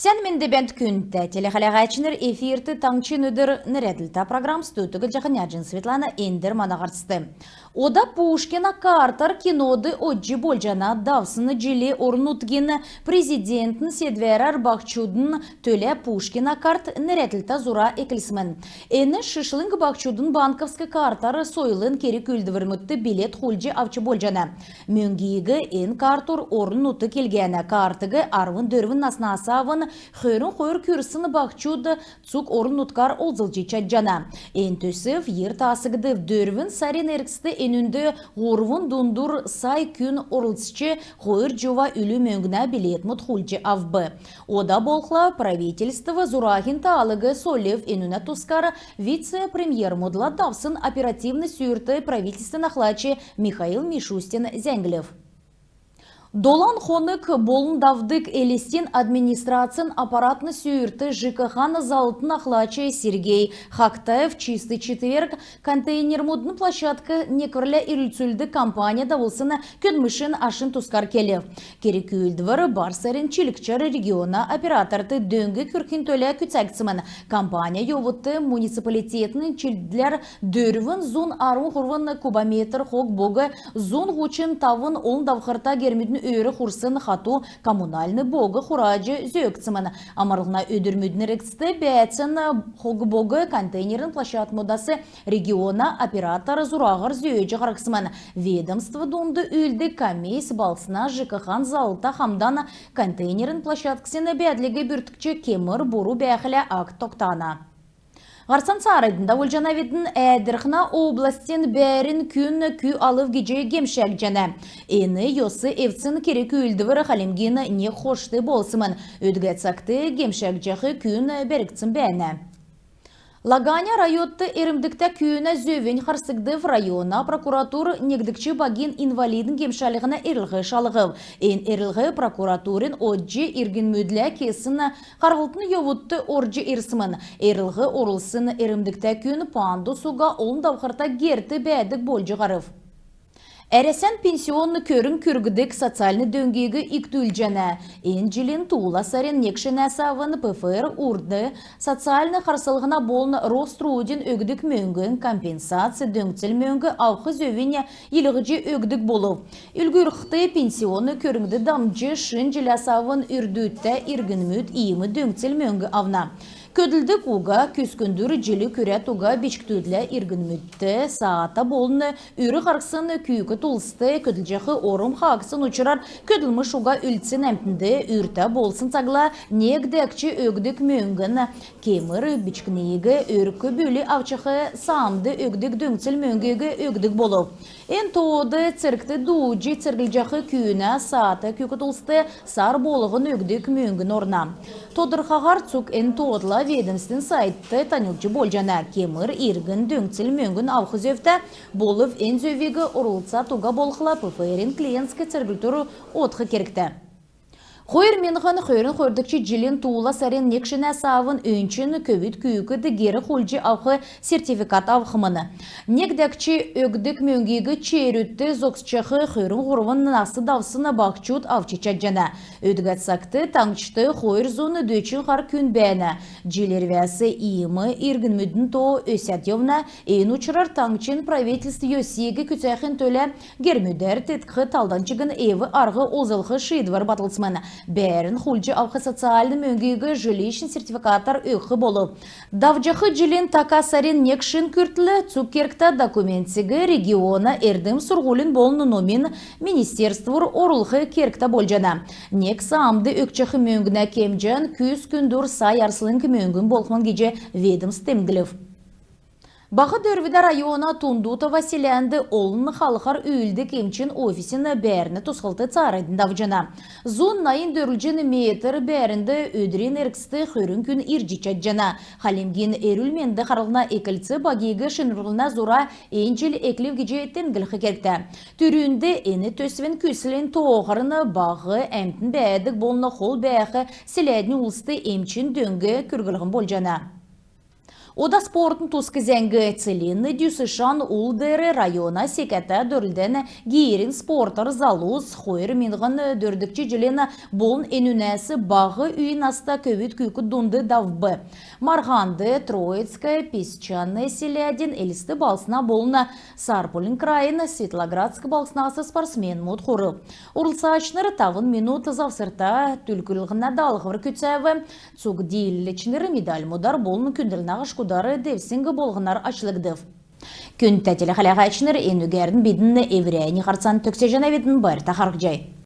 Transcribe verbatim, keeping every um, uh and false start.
Сән менд бәәнт, күндтә телехәләгәчнр! Эфирт «Таңһчин өдр» нерәдлтә программ. Студьд Җаһанәҗн Светлана. Эндр мана һарцд. Ода Пушкина картар кинод одҗ болҗана. Давсн җил орн-нутгин Президентин седвәрәр баһчудын төлә «Пушкина карт» нерәдлтә зура эклсмн. Эн шишлң баһчудын банковск картар сойлын керг-үүлдврмүдт билет хулдҗ авч болҗана. Мөңгиг эн картур орн-нутг илгәнә. Картыг арвн дөрвн наснас авн хөрн хойр күрсн баһчуд цуг орн-нутгар олзлҗ чадҗана. Эн төсв йир таасгдв. Дөрвн сарин эргцд энүнд һурвн дундур сай күн орлцҗ, хойр җува үлү мөңгнә билетмүд хулдҗ авв. Ода болхла правительств зураһин таалиг сольв. Энүнә тускар вице-премьермүдлә давсн оперативн сүүрт правительствин ахлач Михаил Мишустин зәңглв. Долан хонг болн давдг Элстин администрацин аппаратн сүүрт ЖКХ-н заллтын ахлач Сергей Хактаев «Чистый четверг» контейнермүдин площадк некврлә ирлцүлдг кампания давулсн көдлмшин ашин тускар келв. Керг-үүлдвр бар сарин чилгчәр региона операторт дөң күргхин төлә күцәгдсмн. Кампания йовудт муниципалитетин чилдрләр дөрвн зун арвн һурвн кубометр хог-бог, зун һучн тавн олн давхрта гермүдин өөр хурсн хату коммунальн бог хураҗ зөөгдсмн. Амрлһна өдрмүдин эргцд бәәцин хог-бог контейнерн площадкмудас региона оператор зураһар зөөҗ һарһсмн. Ведомств дунд үүлддг комисс балһсна ЖКХ-н заллта хамдан контейнерн площадксин бәәдлиг бүрткҗ, кемр буру бәәхлә, акт тогтана. Һарцан цааранднь давулҗанавидн. Әәдрхнә областин бәәрн күн күү алв гиҗ гемшәгдҗәнә. Эн йос эвдсн керг-үүлдвр Хальмгин нег хошт болсмн. Өдгә цагт гемшәгдҗәх күн бәргдсн бәәнә. Лаганя районд эрмдгтә күүнә зөвнь харсгдв. Района прокуратур негдгч багин инвалидин гемшәлһнә эрлһ шалһв. Эн эрлһ прокуратурин одҗ иргнмүдлә кесн харһлтын йовудт орҗ ирсмн. Эрлһ орулсн эрмдгтә күн пандус уга олн давхрта герт бәәдг болҗ һарв. Әрәсән пенсионн көрң күргдг социальн дөңгиг икдүлҗәнә. Эн җилин туула сарин нег шинәс авн ПФР урд социальн харслһна болн Рострудин өгдг мөңгн компенсац, дөңцл мөңг авх зөвнь йилһҗ өгдг болв. Үлгүрлхд, пенсионн көрңд дамҗ шин җиләс авн үрдүдтә иргнмүд иим дөңцл мөңг авна. Көдлдг уга күскндүр җил күрәд уга бичкдүдлә иргнмүдт, саата болн үр һарһсн күүкд улст көдлҗәх орм хаагдсн учрар көдлмш уга үлдсн әмтнд үртә болсн цагла нег дәкҗ өгдг мөңгн, кемр бичкниг өрк-бүл авчах саамд өгдг дөңцл мөңгиг өгдг болв. Эн тоод цергт дуудҗ церглҗәх күүнә, саата күүкд улст сар болһн өгдг мөңгн орна. Тодрхаһар цуг эн тоотла ведомствин сайтд таньлдҗ болҗана. Кемр иргн дөңцл мөңгн авх зөвтә болв. Эн зөвиг орлцад уга болхла, ПФР-ин клиентск церглтүр одх кергтә. Хойр миңһн хөрн хойрдгч җилин туула сарин нег шинәс авн өнчн көвүд күүкд гер хулдҗ авх сертификат авхмн. Нег дәкҗ өгдг мөңгиг черүдт зогсчах хөрн һурвн нас давсн баһчуд авч чадҗана. Өдгә цагт таңһчд хойр зун дөчн һар күн бәәнә. Җил ирвәс иим иргнмүдин то өсәд йовна. Эн учрар таңһчин правительств йосиг күцәхин төлә гермүдәр теткх талдан чигн эв-арһ олзлх шиидвр батлсмн. Бәәрн хулдҗ авх социальн мөңгиг жилищн сертификатар өгх болв. Давҗах җилин така сарин нег шин күртл цуг кергтә документсиг региона эрдм-сурһулин болн номин министерствүр орулх кергтә болҗана. Нег саамд өгчәх мөңгнә кемҗән күскндүр сай арслң мөңгн болхмн гиҗ ведомств темдглв. Баһ Дөрвдә района Тундутово селәнд олн халхар үүлддг эмчин офисин бәәрнә тосхлт цааранднь давҗана. Зун найн дөрвлҗн метр бәәрнд өдрин эргцд хөрн күн ирҗ чадҗана. Хальмгин эрүл-менд харлһна эклц багиг шинрүллһнә зура эн җил эклв гиҗ темдглх кергтә. Түрүнд эн төсвин күслнь тооһарн баһ әмтн бәәдг болн хол бәәх селәднь улст эмчин дөң күрглһн болҗана. Ода спортын туск зәңг. Целинн дүсшән ул деер района секәтә дөрлдән гирин спортар залус хойр миңһн дөрвдгч җилин болн энүнәс баһ үйин наста көвүд-күүкд дунд давв. Марһанд Троицк, Песчан селәдин, Элст балһсна болн Сарпулин крайин, Светлоградск балһснас спортсменмүд хурв. Орлцачнр тавн минут завсрта түлклһнә даалһвр күцәв. Цуг дииләчнр медальмудар болн күндллһнә һашкудар девсң болһнар ачлгдв. Күндтә телехәләәчнр, энүгәрн бидн эврәннь һарцан төгсәҗәнәвидн. Байрта харһцхай.